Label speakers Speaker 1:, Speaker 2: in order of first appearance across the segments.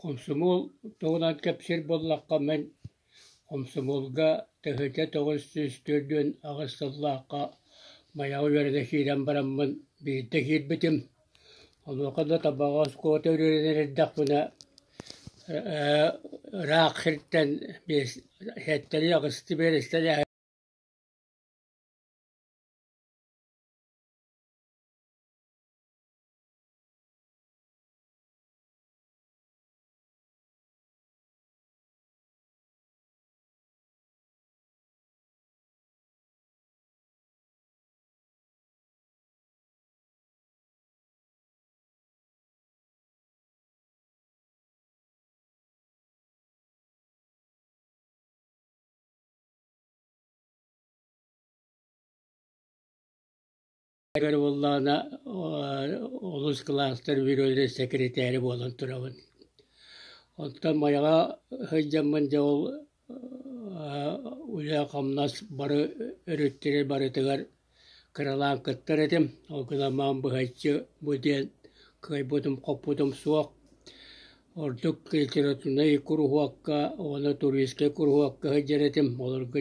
Speaker 1: Хомсомуол туһунан кэпсиир буоллахха, мин хомсомуолга 1948 сыллаахха Майаҕа үөрэнэ киирэн бараммын биирдэ киирбитим. Онуоха да Табаҕа оскуолата үөрэнэр эрдэхпинэ ыраах сиртэн биэс сэттэли-аҕыстыы биэрэстэлээх Эдэр буоллаҕына олус кылаастар бюроларын сэкирэтээрэ буолан турабын. Оттон Майаҕа сылдьаммын дьэ ол үлэ-хамнас бары өрүттэрэ барытыгар кыралаан кыттар этим. Ол гынан баран быһаччы бу диэн кыайбытым-хоппутум суох. Ордук литературнай куруһуокка уонна туристскай куруһуокка сылдьар этим. Олорго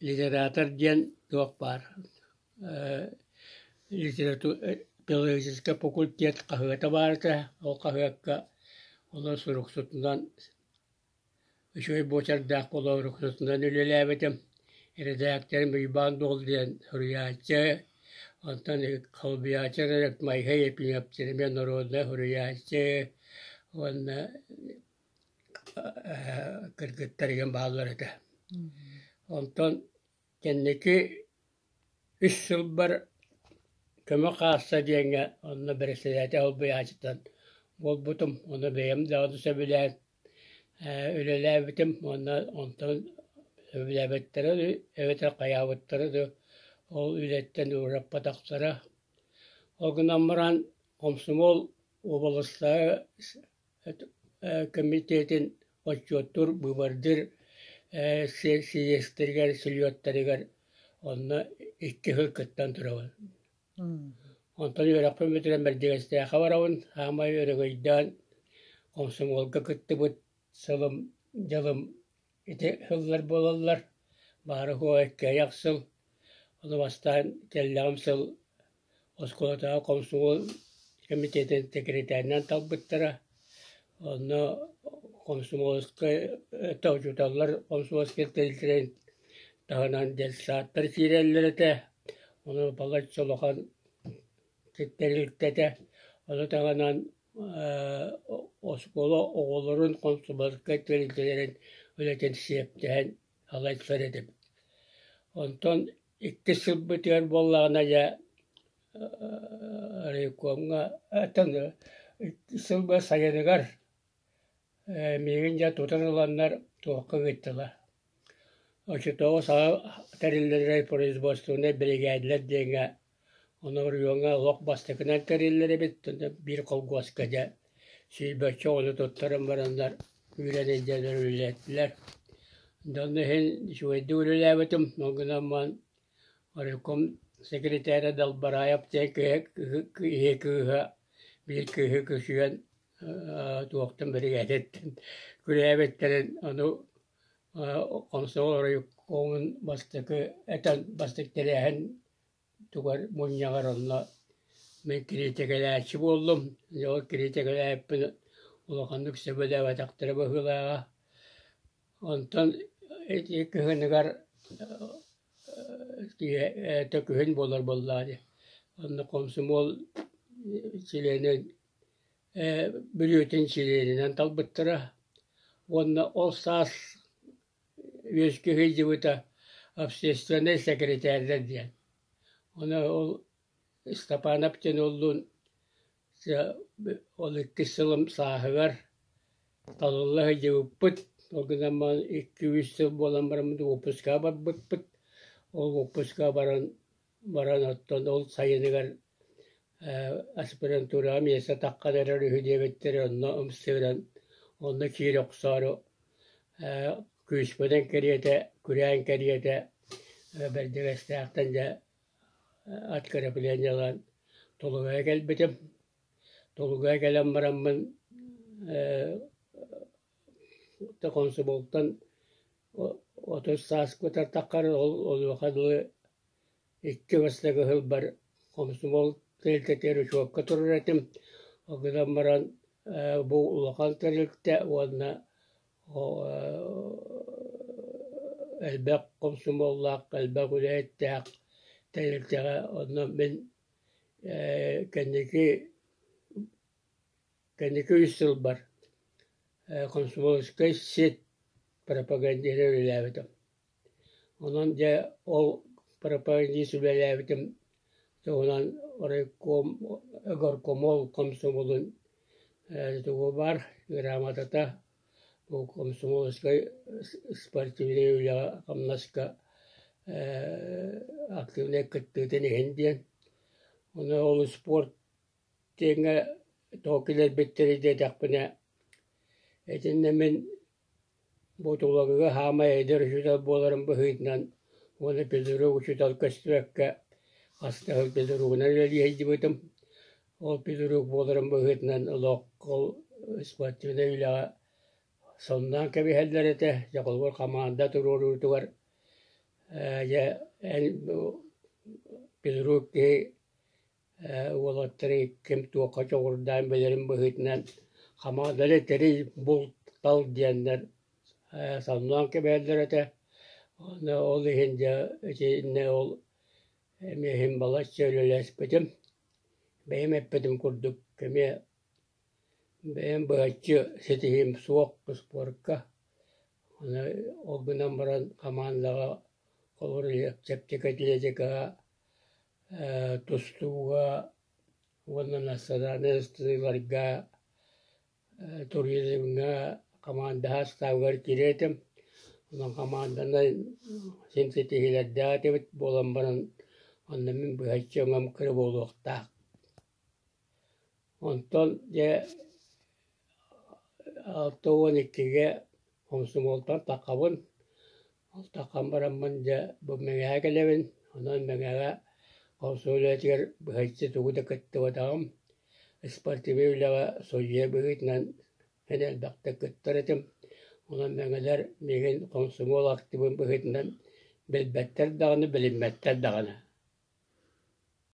Speaker 1: Литератор диэн туох баар педагогическай факультет хаһыата баар этэ, ол хаһыакка онон суруксутунан үчүгэй буочардаах буолан суруксутунан үлэлээбитим. Эрэдээктэрим Уйбаан Дуол диэн суруйааччы, онтон солбуйааччы Майһы Ефимович эмиэ норуодунай суруйааччы уонна кыргыттар игин бааллар этэ. Онтон кэнники үс сылбар көмө хаасса диэҥҥэ онно бэрэссэдээтэл солбуйааччытынан буолбутум. Ону бэйэм даҕаны сөбүлээн үлэлээбитим уонна онтон сөбүлээбэттэрэ дуу эбэтэр хайаабыттара дуу, ол үлэттэн уураппатахтара. Ол гынан баран хомсомуол уобаластааҕы комитетин отчуоттуур, быыбардыыр съезтэригэр, слеттарыгар онно 2 сыл кыттан турабын. Онтон үөрэхпин бүтэрэн Бэрдьигэстээххэ барабын, саамай өрөгөйдөөн хомсомуолга кыттыбыт сылым, дьылым ити сыллар буолаллар. Баара-суоҕа иккиэйэх сыл. Ону бастаан кэллэҕим сыл оскуолатааҕы хомсомуол комитетын сэкирэтээринэн талбыттара. Онно хомсомуолскай учууталлар хомсомуольскай тэрилтэлэрин таһынан детсадтар киирэллэр этэ. Ону балачча улахан тэрилтэ этэ. Ону таһынан оскуола оҕолорун хомсомуольскай тэрилтэлэрин үлэтин сиэптэһэн салайсар этим. Онтон иккис сылбытыгар буоллаҕына дьэ райкомҥа сылга сайыныгар миигин дьэ тутан ыланнар туохха ыыттылар. Оччотооҕу саҥа тэриллэр производственнай биригээдэлэр диэҥҥэ ону оройуоҥҥа олох бастакынан тэриллэр эбит биир холкуоска дьэ сүүрбэччэ оҕону туттаран бараннар үүрэн илдьэннэр үлэлэттилэр. Дьон иһин үчүгэйдик үлэлээбитим, ол гынан баран райком секретаря Далбараев диэн киһи кыыһа биир кыыһы күсүйэн туохтан биригээдэттэн күрээбиттэрин ону комсомол райкомун бастакы этэн бастакы тэрээһин тугар мунньаҕар онно мин кириитикэлээччи буоллум. Дьэ ол кириитикэлээппин улаханнык сөбүлээбэтэхтэрэ быһыылааҕа. Онтон ити кыһыныгар күһүн буолар буоллаҕа дии. Онно комсомол чилиэнин Бүлүүтүн чилиэнинэн талбыттара уонна ол саас үөскүү сылдьыбыта общественнай сэкирэтээрдэр диэн. Ону ол Степанов диэн уоллуун ол иккис сылым сааһыгар талылла сылдьыбыппыт. Ол гынан баран 2-3 сыл буолан бараммыт уоппускаҕа барбыппыт. Ол уоппускаҕа баран баран оттон ол сайыныгар аспирантураҕа миэстэ таххан эрэр үһү диэбиттэрэ онно ымсыыран онно киирэ охсоору күүспүнэн кэриэтэ күрээн кэриэтэ Бэрдьигэстээхтэн дьэ откреплениелаан Толугайа кэлбитим. Толугайа кэлэн бараммын комсомолтан 30 сааспытыгар таххар ол онуоха дылы икки бастакы сылбар комсомол тэрилтэтигэр учуокка турар этим. Ол гынан баран бу улахан тэрилтэ уонна элбэх комсомоллаах, элбэх үлэһиттээх тэрилтэҕэ онно мин кэнники кэнники үс сылбар комсомольскай сеть пропагандиһынан үлэлээбитим. Онон дьэ ол пропагандист үлэлээбитим туһунан райком, горкомол комсомолун тугу баар грамотата бу комсомольскай спортивнай үлэҕэ хамнаска активнай кыттыытын иһин диэн. Ону ол спорт диэҥҥэ тоҕо киллэрбиттэрий диэтэхпинэ итиннэ мин Бу Тулагыга саамай эдэр учуутал буоларым быһыытынан уонна педагог учуутал көстүбэккэ хас да сыл педагогунан үлэлии сылдьыбытым. Ол педагог буоларым быһыытынан олох ол спортивнай үлэҕэ сонноон кэбиһэллэр этэ. Дьэ холобур хамаанда туруоруутугар дьэ эн педагог киһи Уолаттары ким туохха дьоҕурдаан билэрин быһыытынан хамаанданы тэрий, булт-тал диэннэр сонноон кэбиһэллэр этэ. Уонна ол иһин дьэ итиннэ ол эмиэ иһин балачча үлэлэспитим. Бэйэм эппитим курдук эмиэ бэйэм быһаччы ситиһиим суох спорка. Ону ол гынан баран хамаандаҕа холобур чэпчэки атлетикаҕа Тустууга уонна национальнай ыстыыларга, туризмҥа хамаанда састаабыгар киирэр этим. Онон хамаанданан син ситиһиилэрдээх этибит буолан баран онно мин быһаччы өҥөм кыра буолуохтаах. Онтон дьэ 62-гэ хомсомуолтан таххабын. Ол таххан бараммын дьэ бу Мэҥэҕэ кэлэбин. Онон Мэҥэҕэ хомсомуол үлэтигэр быһаччы тугу да кыттыбатаҕым. Спортивнай үлэҕэ судьуйа быһыытынан эн элбэхтик кыттар этим. Онон мэҥэлэр миигин хомсомуол активын быһыытынан билбэттэр даҕаны, билиммэттэр даҕаны.